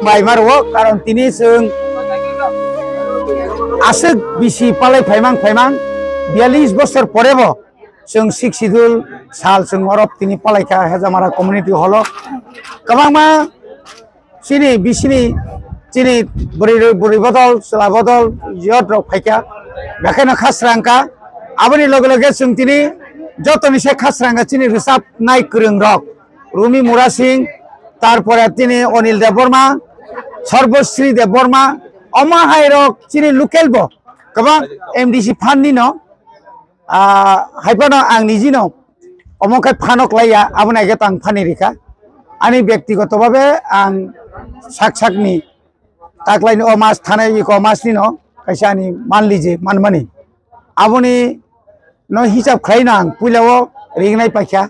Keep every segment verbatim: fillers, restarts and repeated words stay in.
Bai maro, karon tini chwng aswk bisi palai phaimang phaimang, biyalish bosor porebo chwng Sixth Schedule sal chwng oro tini palaikha Hejamara community hall o. Kwbangma chini bisini chini bwrwi, bwrwi bodol, chwla bodol, youth rok phaikha, bekheno khasrang kha. Aboni loge loge chwng tini jotoni se khasrang kha chini rwchapnai kwrwng rok, Rumi Mura Singh, tarpore tini Onil Debbarma, Sarbasri Debbarma, omo hai rok chini local bo kwbang M D C phan ni no, ah, hai phano ang niji no omo khe phano klai ya, aboni age tang phani rikha. Ani byaktigoto bhabe ang sak sakni taklaini o mas thanai iko masni no kaisa ani manlije manmani. Aboni no hisab khlaino ang puila o rignai paikha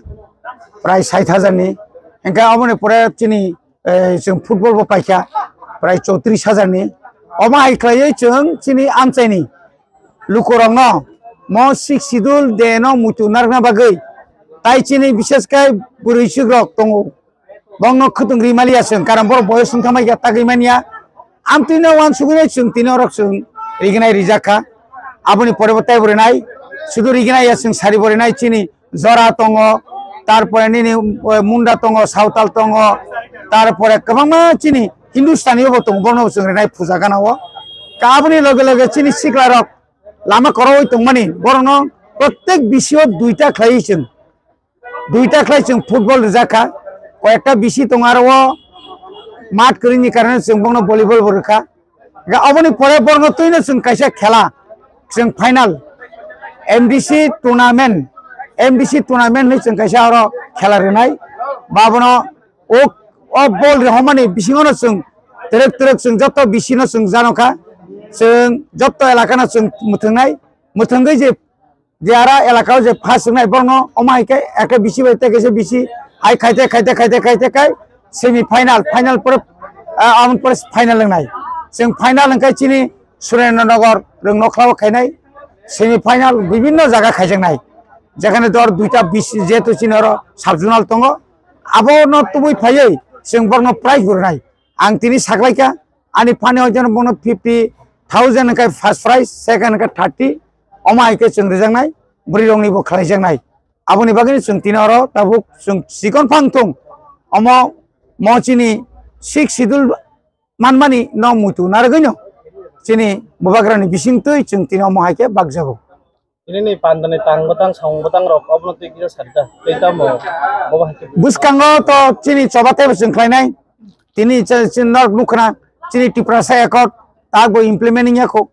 prai sait hajar ni. Hingkhe aboni pore chini, eh, chwng football bo paikha prai chowtrish hajar ni. Omo hai khlaiwi chwng chini amchaini lukurokno mo Sixth Schedule de no muitu narwkna bagwi tai chini bishesh khe bwrwi swkrok tongo. Bongno khwtwng ri maliya chwng, karon borok boyos wngkha mai khe tagwi manya. Amtwino uansugwi chwng tini orok chwng rignai rijak kha. Aboni pore bo teibo rinai, sudu rignai ya chwng sari bo rinai chini jora tongo, tarpore nini, eh, munda tongo, sautal tongo, tarpore kwbangma chini Hindustani bo tongo, bono bo chwng rinai puja gana o. Ka aboni loge loge chini sikla rok lama koroi tongmani, borokno protek bisio duita khlaiwi chwng, duita khlai chwng football rijak kha, koyekta bisi tongo aro o mat kwrwini karone chwng bono volleyball bo rwkha. Ga oboni pore borokno twino chwng kaisa khela, chwng final, M D C tournament, M D C tournament hinwi chwng kaisa oro khela rwnai. Babono o, o ball rihormani bisingono chwng twrwk twrwk chwng joto bisino chwng jano kha, chwng joto elakano chwng mwthwngnai, mwthwngwi je jara elakao je first wngnai borokno omo hai khe ekta bisi bai tei kaisa bisi hai khaite khaite khaite khaite khai semi final, final pore, ah, aboni pore final wngnai. Chwng final wngkhe chini Surendra Nagar rwng nokhlao khainai semi final bibinno jaga khaijaknai. Jekhane dor duita bisi jehetu chini oro sub zonal tongo, abono tubui phaiwi chwng borokno prize bo rwnai. Ang tini saklaikha, ani phani hoiteno bono fifty thousand wngkha first prize, second wngkha thirty, omo hai khe chwng rijaknai, bwrwi rokni bo khlaijaknai. Aboni bagwi chwng tini oro tabuk chwng chikon phang thung, omo mo chini Sixth Schedule manmani no muitu narwgwino chini bubagrani bisingtwi chwng tini omo hai khe bakjago. Tini ni pandani tang bwtang, samung bwtang rok obono twi kisa sarida. Tei tamo bobo hai khe bwskango to chini choba teibo chwng khlainai. Tini che-, chini norok nukha na, chini Tiprasa Accord takbo implement wngya kho.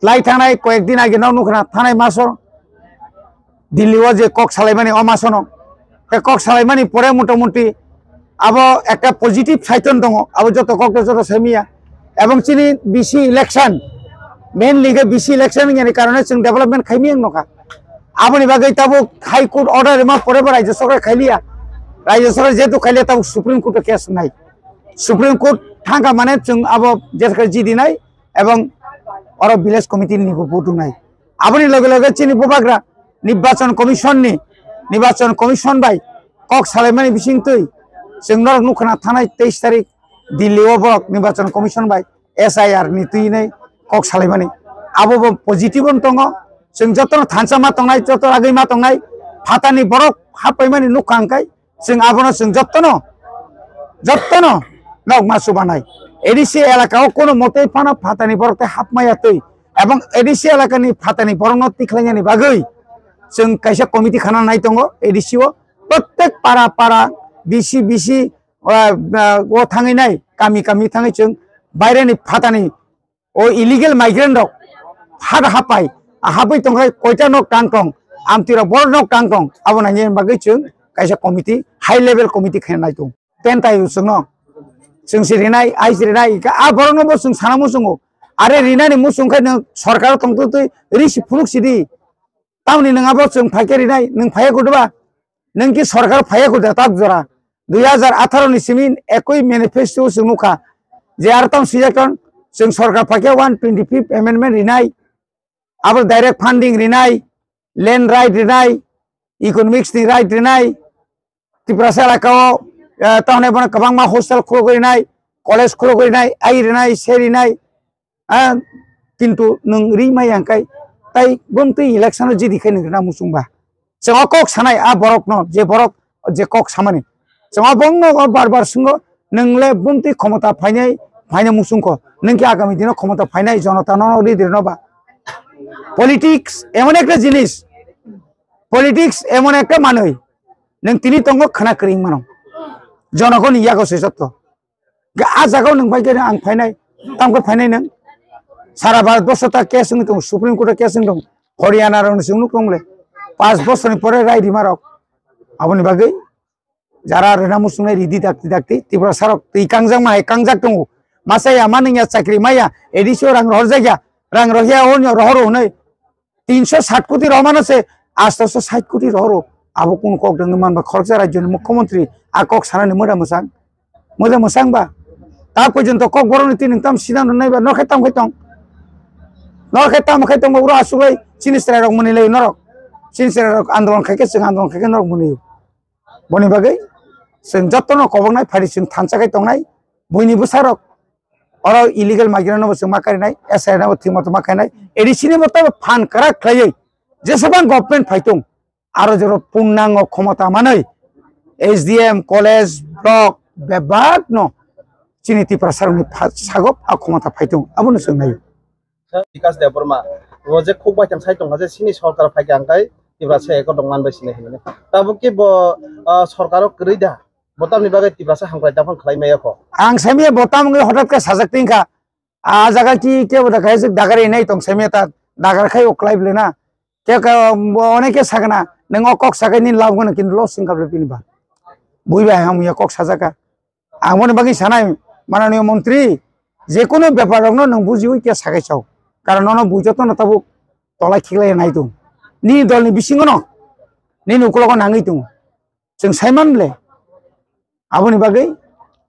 Lai thangnai koyek din age no nukha na, thanai maso Delhi o je kok salaimani o masono. Khe kok salaimani pore motamuti abo ekta positive side-on tongo, abo joto kok joto saimiya. Ebong chini bisi election, mainly khe bisi election wngya ni karone chwng development khaimiyang nokha. Aboni bagwi tabuk High Court order rwma pore bo Rajya Sarkar khailiya. Rajya Sarkar jehetu khailiya tabuk Supreme Court o case wngnai. Supreme Court thangkha mane chwng abo jeska jidinai ebong oro village committee ni bo vote wngnai. Aboni loge loge chini bubagra Nirbachon Commission ni, Nirbachon Commission bai kok salaimani bisingtwi chwng norok nukha na thanai teis tarik Delhi o borok Nirbachon Commission bai S I R ni twi nai kok salaimani. Abo bo positive on tongo. Chwng jotono thansa ma tongnai, joto ragwi ma tongnai, phatani borok happaimani nukha hwnkhe chwng abono chwng jottono, jottono nokma chubanai. A D C elaka o kono motwi phano phatani borok tei hapmaya twi, ebong A D C elakani phatani borokno tikhlainani bagwi chwng kaisa committee khana nai tongo A D C o. Prottek para para, B C B C, ah, ah, o thangwi nai, kami kami thangwi chwng baireni phatani o illegal migrant rok hada hapai, a hapwi tongkhai koita nok tang tong, amtwi rok borok nok tang tong, abo nangya bagwi chwng kaisa committee, high level committee khaina nai tong. Ten tai chwngno chwng si rinai, ai si rinai, a borok no bo chwng sana muchungo. Are rinani muchung khai nwng sorkar tong twi risi phunuk sidi. Tamni nwng abo chwng phaikhe rinai, nwng phaiya kutuba. Nwng ki sorkar phaiya kho da tak jora. Dui hazar atharo ni simi ekoi manifesto chwng nukha. Je ar tam swijak tong, chwng sorkar phaikhe one twenty fifth amendment rinai. Abo direct funding rinai, land right rinai, economics ni right rinai. Tiprasa elaka o, eh, tahone bono kwbangma hostel khulugwi rinai, college khulugwi rinai, ai rinai, se rinai. Ah, kintu nwng ri mai yang kai, tai bumtwi election o jidi khai nwng rina muchung ba. Chwng o kok sanai a borok no, je borok je kok samani. Chwng o bong no bar bar swng o, nwng le bumtwi khomota phainai, phainai muchung kho. Nwng khe agami dino khomota phainai jonota no ri de rino ba. Politics emon ekta jinis, politics emon ekta manwi, nwng tini tongo khna kwrwi mano. Jonogoni yago se jotto. Ga-, a jaga o nwng bai khe ang phainai, tamo khe phainai nwng. Sara Bharat borso ta case wngwi tongo, Supreme Court o case wngwi tongo. Haryana rok ni chwng nuk tong le. Panch bosor ni pore rai rima rok. Aboni bagwi jara rwna muchungnai ridi dakti dakti Tiprasa rok twi kangjak ma hai kangjak tongo. Masa ya manung ya chakri maya, A D C o rang rohorjak ya, rang rohya onyo rohoro hwnwi. Tinso sat koti rohmano se astoso sait koti rohoro. Abo kunu kok dengwi manba khoroksa rajyoni mukhyamantri a kok sanani moja mwchang. Moja mwchang ba. Ta porjonto kok borokni tini tam sinano naiba norkhe tam khai tong. Norkhe tam khai tongba uro asuklai chini chwrairok mwnwi lai norok. Chini chwrairok andolon khaikhe chwng andolon khaikhe norok mwnwi. Boni bagwi chwng jotono koboknai phari chwng thansa khai tongnai. Buini bwsarok oro illegal migrant no bo chwng ma karinai, S I R no bo thwima tongma khainai, A D C ni bo tei phan kwrak khlaiwi jesebang government phai tong, aro joro purnango khomota manwi S D M, college, block, bebak no chini Tiprasa rokni pha-, sagop a khomota phai tong, abono chwng nai. Bikas Debbarma, bo je khuk bai tang sai tongkha je sini sorkar phai khe ang kai Tiprasa ekotong man bai sinai hinwi. Tabuk ki bo, ah, sorkar o kwrwi da. Bo tamni bagwi Tiprasa hamkrai daphang khlai maya kho. Ang saimaya bo tam wngwi hotat khe sajak tingkha. A jaga ki kebo da kaisa dagari nai tong saimaya ta dagar khai o klai ble na. Ke ka bo onek ke sakna nang o kok sakai ni lab gana kin loss sing kable pini ba. Bui bai ham ya kok sajaka. Ang boni bagwi sanai mananiya montri je kono bepar rokno nang bujiwi khe sakai chao. Karon nono bui jotono tabuk tolai khiklai nai tung. Nini dolni bisingo no nini ukulogo nangwi tung. Chwng saiman le. Aboni bagwi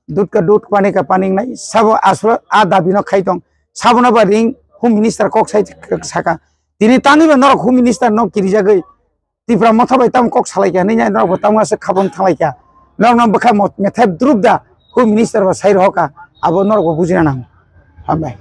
dut ka dut, pani ka pani wngnai. Sabo aswk a dabi no khai tong. Sabo no ba ring Home Minister kok sai saka. Tini tangwi ba norok Home Minister no kirijagwi Tipra Motha bai tamo kok salai kha, nini norok bo tamo aswk khabang thanglai kha. Norok no bwkha mo-, methep drup da Home Minister ba sai roho ka. Abo norok bo bujina nang. Hambai.